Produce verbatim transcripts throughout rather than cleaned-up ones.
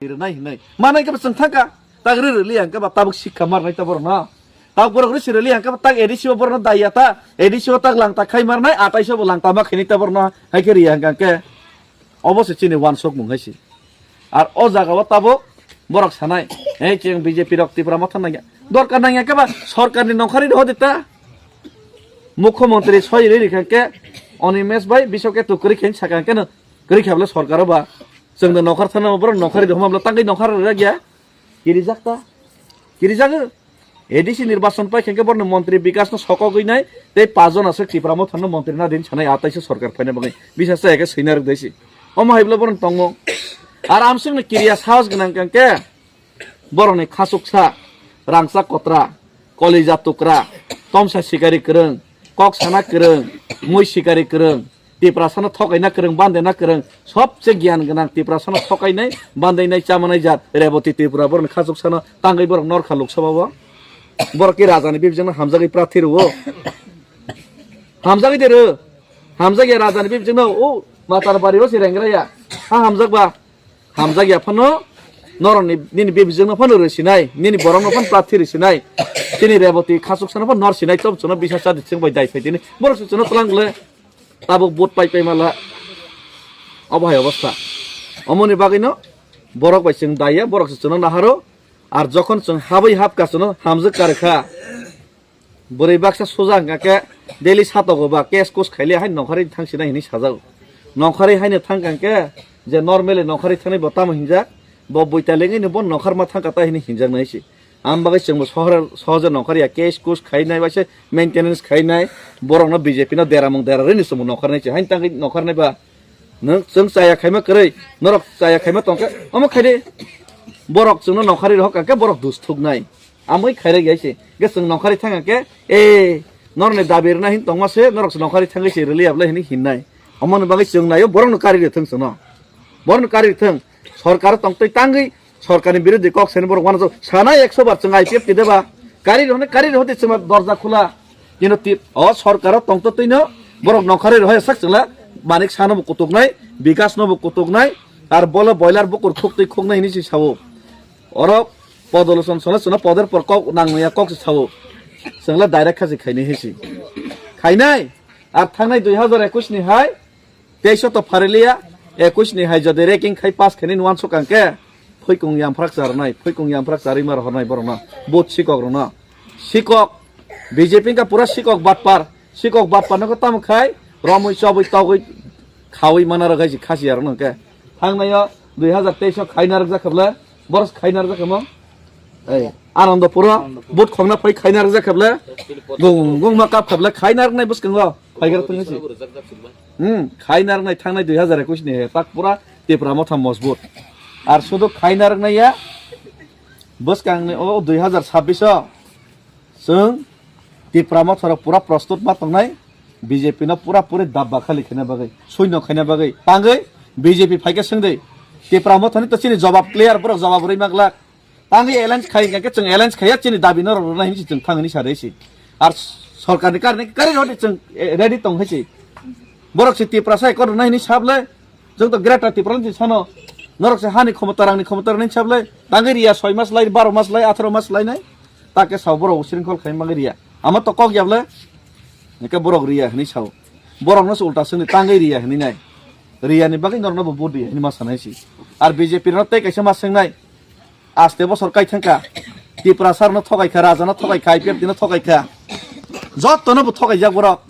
Rwnai hinwi. Manai khe chwng thangkha. Tak rw rwli ang khe ba tabuk sikha marnai ta borok no. Tak borok rw si rwli ang khe ba tak A D C o borok no daiya ta. A D C o tak lang ta khai marnai, atai so bo lang ta ma khainai ta borok no. Hai khe ri ang khe. Obo se chini wansok mung hai si. Ar o jaga o tabuk borok sanai. Ei chwng B J P rok Tipra Motha nangya. Dorkar nangya khe ba sorkar ni nongkhari rw hodi ta. Mukhyamantri soi rw ri kha khe Animesh bai biso khe tu kwrwi khe sakha khe no. Kwrwi khabla sorkaro ba chwngno nokhar thana borok nokhari rw hwnmabla tangwi nokhar rwjak ya. Kirijak ta. Kirijak. A D C nirbachon pai khe borokni montri Bikash no sokogwi nai tei pachjon aswk Tipra Motha no montri na din sanai ataisa sorkar phaina bagwi bisa sa eke swina rwk daisi. Omo hai bwla borok tongo. Ar amswk ni kiriya sahos gwnang khe borokni khasuksa, rangchak kotra, kolija tukra, tomsa sikari kwrwng, kok sana kwrwng, mui sikari kwrwng, Tiprasano thokaina kwrwng, bandaina kwrwng, sobse giyan gwnang Tiprasano thokainai, bandainai, chamanai jat Reboti Tripura borokni khachuksano tangwi borok norkha Lok Sabha o. Borok ki rajani bibijwngno hamjagwi prathi rwo. Hamjagwi de rw. Hamjakya rajani bibijwngno o Matar bari o se rengraya. Ha hamjakba. Hamjakya phano norokni nini bibijwngno phano rw sinai, nini borokno phano prathi rw sinai. Chini Reboti khachuksano phano nor sinai, chobchuno bisa chadi chwng bai dai phai tini. Borok se chuno twlang le. Tabuk vote pai pai mala. Obo hai obostha. Omoni bagwino borok bai chwng daiya, borok se chuno naharo. Ar jokhon chwng habwi hapkha chuno hamjwk karkha. Bwrwi baksa suja hwnkha khe daily satogo ba case kus khaile hai nongkhorwi thangsinai hinwi sajago. Nongkhorwi haino thangkha khe je normally nongkhorwi thangnai bo tamo hinjak, bo buita lengwino bo nongkhorma thangkha ta hinwi hinjaknai se. Ang bagwi chwngbo sohor, sohoje nongkhor ya, case kus khainai, waisa maintenance khainai, borokno B J P no deramung derarwino chwngbo nongkhornai se. Haini tangwi nongkhornai ba, nwng chwng chaya khaima kwrwi, norok chaya khaima tongkhe, omo khaidi, borok chwngno nongkhorwi rohor kha khe borok dus thuknai. Amwi khairok ya se, ge chwng nongkhorwi thang khe, e, norokni dabi rwna hin tongma se, norok se nongkhorwi thangwi se rwliya bwlai hinwi hinnai. Omoni bagwi chwng naio, borokno kari rw thung chwngno. Borokno kari rw thung. Sorkar tongtwi tangwi sorkarni birodhi kok saini borok uanajak sana ekso bar chwng I P F T deba. Kari rw hwnwi kari rw hwtwi chwngma dorja khula. Kintu tip o sorkaro tongtwtwino borok nongkhorwi rw sak chwngla manik sanobo kutuknai, Bikasnobo kutuknai, ar bolo boiler bukur khuktwi khuknai hinwi se sao. Oro podoloson sona sona poder por kok nangya kok se sao. Chwngla direct kha se khainai hinwi se. Khainai ar thangnai dui hazar ekush ni hai Teisa to phariliya, ekush ni hai jodi ranking khai pass khainai uansuk ang khe, phuikung yamphrak charnai, phuikung yamphrak charwi ma rohornai borokno, vote sikok rokno. Sikok, B J P wngkha pura sikok batpar, sikok batpar no khe tamo khai, romwi chobwi togwi khawi mana rwkha si khasiya rokno hwnkhe. Thangnaio dui hazar teis o khai narwkjak khe bwle, boros khai narwkjak khe mo? Ei, Anandapuro, vote khokna phai khai narwkjak khe bwle, gung gung ma kap khe bwle khai narwknai bwskango, phaigra thwngwi si. Hmm, khai narwknai thangnai dui hazar ekush ni he, tak pura Tipra Motha mojbut. Ar sudu khai narwknai ya, bwskangni o dui hazar sabbish o chwng Tipra Motha rok pura prostut ma tongnai, B J P no pura puri dabba khali khaina bagwi, suino khaina bagwi. Tangwi B J P phaikhe swngdi, Tipra Motha ni to chini jobab clear, borok jobab rwi ma glak. Tangwi alliance khai hwnkhe chwng alliance khaiya chini dabi norok rwna hinwi chwng thang hinwi sa rwisi. Ar sorkarni karni kari rodi chwng, eh, ready tong hinwi. Borok se Tiprasa ekot rwna hinwi sable. Chwng to Greater Tipraland sano. Norok se hani khomota rangni khomota rwna hinwi sable. Tangwi riya soi mas lai, baro mas lai, atharo mas lai nai. Take sao borok usringkhol khai mangwi riya. Ama to kok yable. Hwnkhe borok riya hinwi sao. Borokno se ulta swngdi tangwi riya hinwi nai. Riyani bagwi norokno bo vote riya hinwi ma sanai si. Ar B J P rok tei kaisa ma swngnai. Aste bosor kai thangkha. Tiprasa rokno thokai kha, raja no thokai kha, I P F T no thokai kha. Jotto no bo thokai jak borok.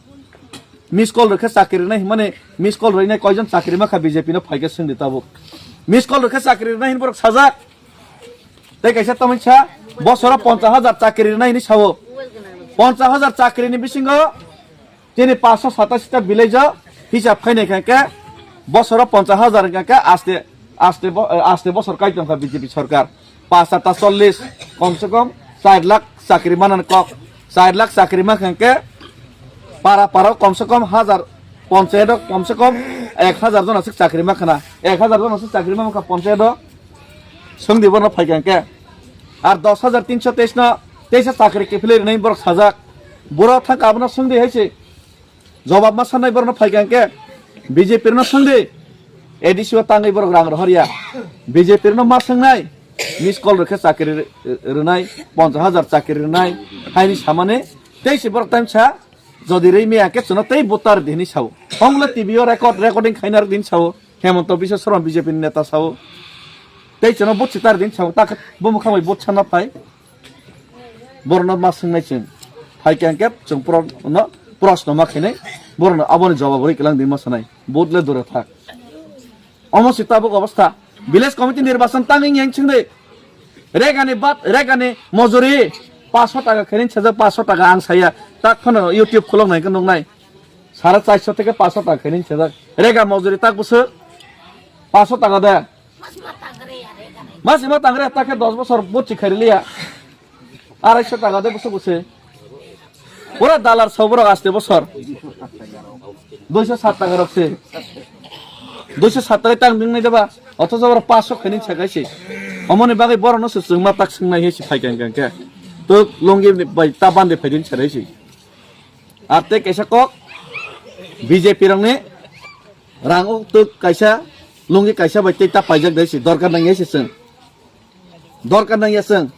Miss call rwkhe chakri rwnai hinmani, miss call rwinai koijon chakri ma kha B J P no phaikhe swngdi tabuk. Miss call rwkhe chakri rwnai hin borok sajak. Tei kaisa tamani sa bosoro ponchas hajar chakri rwnai hinwi sao. Ponchas hajar chakri ni bisingo chini paanch sho satashi ta village o hisab khainai kha khe bosoro ponchas hajar wngkha khe aste, aste bo-, eh, aste bosor kai tongkha B J P sorkar. Paanch sata chollish, kom se kom char lakh chakri manani kok. Char lakh chakri mankha khe para para kom se kom hajar ponchayat o kom se kom ek hajar jona sik chakri mankha na. Ek hajar jona sik chakri mankha ponchayat o. Swngdi bono phaikha khe. Ar dos hajar tinsho teis no teisa chakri kiphilwi rwnai borok sajak. Borok thangkha abono swngdi hai se. Jobab ma sanai borokno phaikha khe B J P rokno swngdi. A D C o tangwi borok rang rohorya. B J P no ma swngnai, miss call rwkhe chakri rwnai, ponchas hajar chakri rwnai, haini samani, tei se borok time sa, jodi rwi miya khe chwngno tei vote tar di hinwi sao. Hongla T V o record, recording khaina rw di hinwi sao. Hemanta Biswa Sarma B J P ni neta sao. Tei chwngno vote si tar di hinwi sao. Ta khe bo mwkhang bai vote sanna phai. Borokno ma swngnai chwng. Phai khe hwnkhe chwng pro-, no, proshno ma khainai. Borokno aboni jawab rwi kwlang di ma sanai. Vote le dura thak. Omo si tabuk obostha. Village committee nirbachon tangwi yang chwngde. Regani bat, regani mojuri. Paso taka khainai sajak, paso taka ang saya. Tak phano YouTube khulok nai khe nuknai. Sare charso theke paso taka khainai sajak. Rega mojuri tak bwswk. Paso taka de. Mas ima tangre, tak khe dos bosor buchi khairiliya. Araiso taka de bwswk bwswk. Pura dalar soborok aste bosor. Duiso sat taka rok se. Duiso sat taka tang ding nai deba. Othoso borok paso khainai sakai se. Omoni bagwi borokno se chwngma tak swngnai he se phai kang kang khe. To longi bai ta bande phai din sarai se. Ar tei kaisa kok B J P rokni rang o twk kaisa lungi kaisa bai tei ta paijak dai se dorkar nang ya se chwng. Dorkar nang ya chwng.